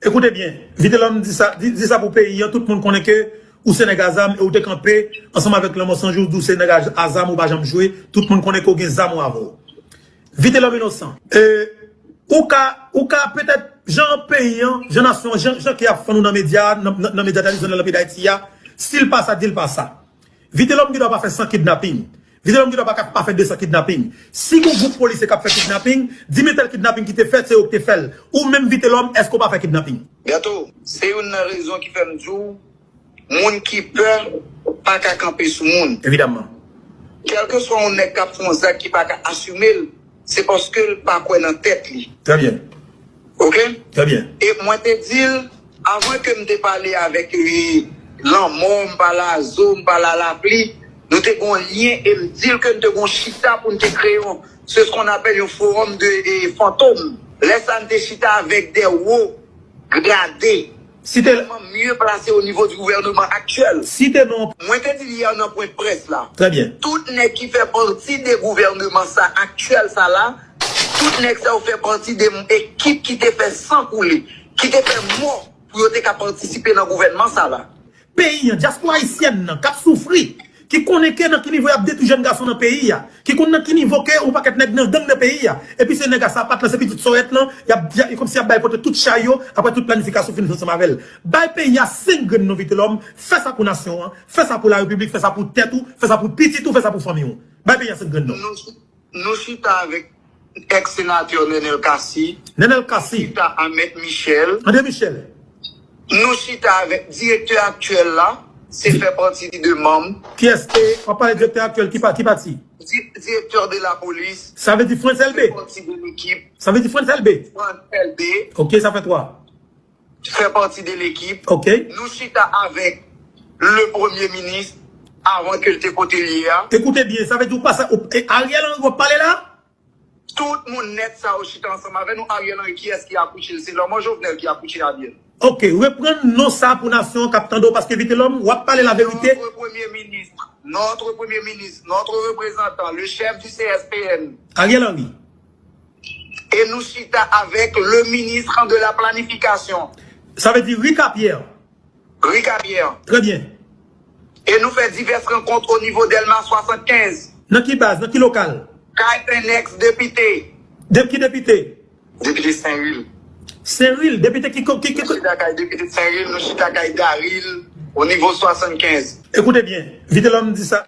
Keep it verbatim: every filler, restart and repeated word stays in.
Ekoute byen, Vitelòm di sa, di, di sa pou peyi an, tout moun konnen ke ou se nèg a zam e ou te kanpe ansanm avèk Lanmò San Jou, di w se nèg a, a zam, ou pa janm jwe, tout moun konnen ke w gen zam ou avè w. Vitelòm Inosan, e, ou ka, ou ka petèt, jan peyi an, jan nasyon an, jan, jan ke y ap fann ou nan medya, nan, nan, nan medya tradisyonèl nan peyi Dayiti a, si l pa sa, di l pa sa. Vitelòm gen dwa pa fè san kidnaping. Vitelòm gen dwa pa, pa fè de san kidnaping. Si gon gwoup polisye k ap fè kidnaping, di men tèl kidnaping ki te fèt, se yo ki te fè l. Ou menm Vitelòm, èske w pa fè kidnaping? Bertho, se youn nan rezon ki fè m di w, moun ki pè pa ka kanpe sou moun. Evidamman. Kèlkeswa yon nèg k ap fè yon zak ki pa ka asime l, se paske l pa kwè nan tèt li. Trè byen. Oke? Trè byen. E mwen te di l, avan ke m te pale avèk, e, Lanmò, m pale a Zo, m pale a Lapli, nou te gen yon lyen e m di l ke n te gen yon chita pou n te kreye yon, c'est ce qu'on appelle yon forum de, e, fantôme. Lè sa a, n te chita avèk de wo grade, tèlman mye plase o nivo di gouvèneman aktyèl. Site non. Mwen te di l yè nan pwen près la. Trè byen. Tout nèg ki fè pati de gouvèneman sa aktyèl sa la, tout nèg sa yo fè pati de ekip ki te fè san koule, ki te fè mò pou yo te ka patisipe nan gouvènman sa la. Peyi an, dyaspora ayisyèn nan, k ap soufri, ki konnen ke nan ki nivo y ap detwi jèn gason nan peyi a, ki konn nan ki nivo ke yon pakèt nèg nan gang nan peyi a, epi se nèg a sapat lan, se pitit sòyèt lan, y ap, y ap, kòmsi y ap bay pote tout chay yo, apre tout planifikasyon fin fèt ansanm avè l. Bay peyi a senk grenn non, Vitelòm, fè sa pou nasyon an, fè sa pou larepiblik, fè sa pou tèt ou, fè sa pou pitit ou, fè sa pou fanmi w. Bay peyi a senk grenn non. Nou, nou chita avèk èks senatè Nenel Cassy. Nenel Cassy. Chita a Mèt Michel. André Michel. Nou chita avèk direktè aktyèl la, se fè pati de manm. Kiyès? E, w ap pale direktè aktyèl, ki pa, ki pati? Di-, direktè de la polis. Sa vle di Frantz Elbé? Fè pati de lekip. Sa vle di Frantz Elbé? Frantz Elbé. Ok, sa fè twa. Fè pati de lekip. Ok. Nou chita avèk le premye minis avan ke l te kote l ye a. Ekoute byen, sa vle di ou pa sa, ou, e Ariel Henry w ap pale la? Tout moun nèt sa yo chita ansanm avè nou. Ariel Henry, kiyès ki akouche l? Se Lanmò Jovenel ki akouche Ariel. Ok, reprann non sa pou nasyon an k ap tande w, paske Vitelòm, w ap pale laverite. Notre premier ministre, notre premier ministre, notre représentant, le chef du C S P N. Ariel Henry. E nou chita avèk le ministre de la planification. Sa vle di Ricapierre. Ricapierre. Trè byen. E nou fè divès rankont o nivo Dèlma swasannkenz. Nan ki baz, nan ki lokal? Kay en èks depite. De ki depite? Depite Senril. Senril, depite ki, ki, ki, Nou chita kay depite Senril, nou chita kay Daril, o nivo swasannkenz. Ekoute byen, Vitelòm di sa.